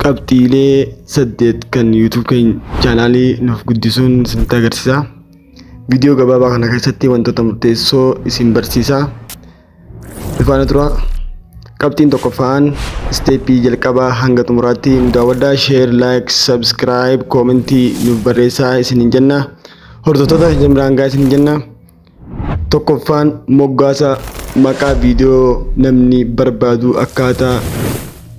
Qabxiilee 8 kan YouTube keenya chaanaalii nuuf guddisuun isinitti agarsiisa. Viidiyoo gabaabaa kana keessatti wantoota murteessoo isin barsiisa. Ifaana tura. Qabxiin tokkoffaan isteeppii jalqabaa hanga xumuraatti nu daawwadhaa. Share, like, subscribe, koomentii nuuf barreessaa isiniin jenna. Hordoftoota keenya biraan gahaa isiniin jenna. Tokkoffaan moggaasa maqaa viidiyoo namni barbaadu akkaataa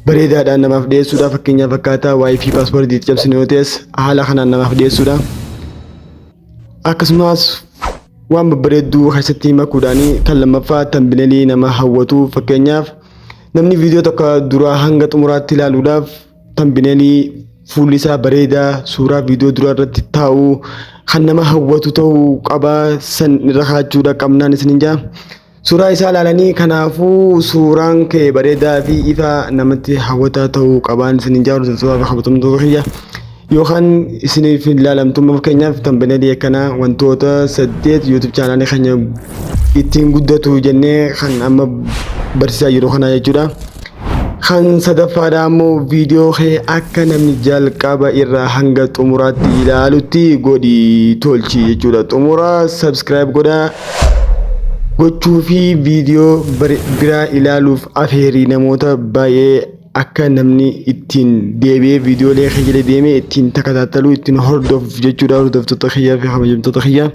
bareedaadhaan namaaf dhiyeessuudha. Fakkeenyaaf, akkaataa WiFi paaspoortii itti cabsinu yoo ta'es haala kanaan namaaf dhiyeessuudha. Akkasumas waan babbareedduu keessatti makuudhaan. Kan lammaffaa, thumbnailii nama hawwatu. Fakkeenyaaf, namni viidiyoo tokko duraa hanga xumuraatti ilaaluudhaaf thumbnailii fuulli isaa bareedaa, suuraa viidiyoo duraa irratti taa'u kan nama hawwatu ta'uu qaba. San irra kaachuudha qabnaan isinin jaa. Suuraa isaa ilaalanii, kanaafuu suuraan kee bareedaa fi ifa namatti hawwataa ta'uu qabaan isinin jaa, hordoftoota fi kabajamtoota kiyya. Yookaan isiniif hin ilaalamtummaa, fakkeenyaaf thumbnailii akkanaa. Wantoota 8 YouTube chaanaalii keenya ittiin guddatu jennee kan amma barsiisaa jiru kana jechuudha. Kan sadaffaadha ammoo, viidiyoo kee akka namni jalqaba irraa hanga xumuraatti ilaalutti godhi tolchi jechuudha. Xumura subscribe godhaa gochuu fi viidiyoo biraa ilaaluuf afeerii namoota baay'ee, akka namni ittiin deebi'ee viidiyoolee kee jala deemee ittiin takataataluu, ittiin hordofuuf jechuudha, hordoftoota kiyyaa fi kabajamtoota kiyyaa.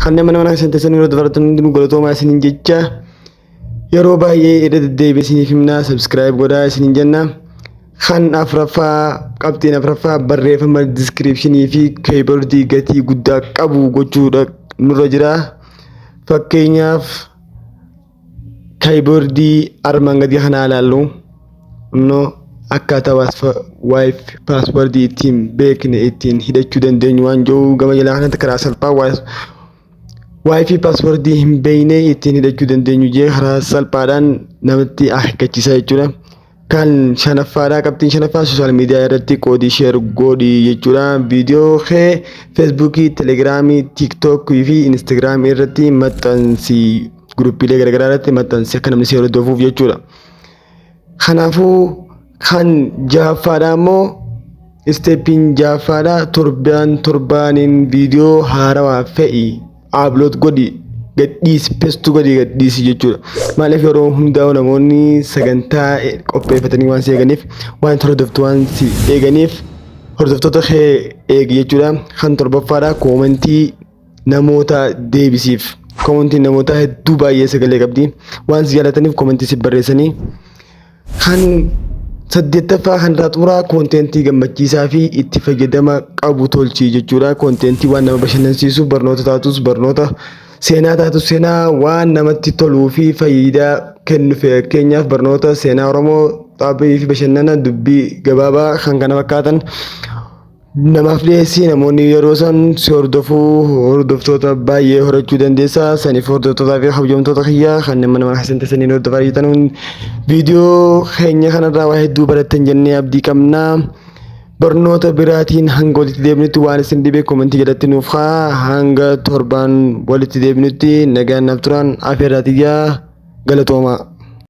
Kanneen mana mana keessan teessanii hordofatan hundinuu galatoomaa isiniin jecha, yeroo baay'ee irra deddeebi'ee isiniif himnaa, subscribe godhaa isiniin jenna. Kan afraffaa, qabxiin afraffaa, barreeffama descriptionii fi keywordii gatii guddaa qabu gochuudha nurra jira. Fakkeenyaaf, keywordii armaan gadii kanaa ilaallu. Innoo akkaataa WiFi paaswordii ittiin beekne ittiin hidhachuu dandeenyu waan jiru, gama jalaa kanatti karaa salphaa WiFi paaswordii hin beekne ittiin hidhachuu dandeenyu jee karaa salphaadhaan namatti akeekkachiisa jechuudha. Kan shanaffaadha, qabxiin shanaffaa, social media irratti qoodii, share godhi jechuudha. Viidiyoo kee Feesbuukii, Telegiraamii, Tiiktookii fi Instagiraamii irratti maxxansi, guruppiilee garaagaraa irratti maxxansi, akka namni si hordofuuf jechuudha. Kanaafuu kan jahaffaadha immoo, isteeppiin jahaffaadha, torbaan torbaaniin viidiyoo haarawaa fe'i, upload godhi, gadhiisi, post godhi, gadhiisi jechuudha. Maaliif, yeroo hundaa'u namoonni sagantaa qopheeffatanii waan si eeganiif, waan hordoftu waan si eeganiif, hordoftoota kee eegi jechuudha. Kan torbaffaadha, koomentii namoota deebisiif. Koomentiin namoota hedduu baay'ee sagalee qabdi. Waan si jaalataniif koomentii si barreessanii. Kan saddeettaffaa, kan irraa xumuraa, koontentii gammachiisaa fi itti fayyadama qabu tolchi jechuudha. Koontentii waan nama bashannansiisu, barnoota taatus barnoota, seenaa taatus seenaa, waan namatti toluu fi faayidaa kennu, fakkeenyaaf barnoota seenaa Oromoo, xaabii fi bashannana, dubbii gabaabaa kan kana fakkaatan namaaf dhiyeessii. Namoonni yeroo san si hordofuu, hordoftoota baay'ee horachuu dandeessa. Saniif, hordoftootaa fi kabajamtoota kiyyaa kanneen mana mana keessan teessanii hordofaa jirtan, viidiyoo keenya kanarraa waa hedduu barattan jennee abdii qabna. Barnoota biraatiin hanga walitti deebinutti, waan isin dhibe koomentii jalatti nuuf haa. Hanga torbaan walitti deebinutti nagaan naaf turan afeerraa tiyyaa, galatoomaa.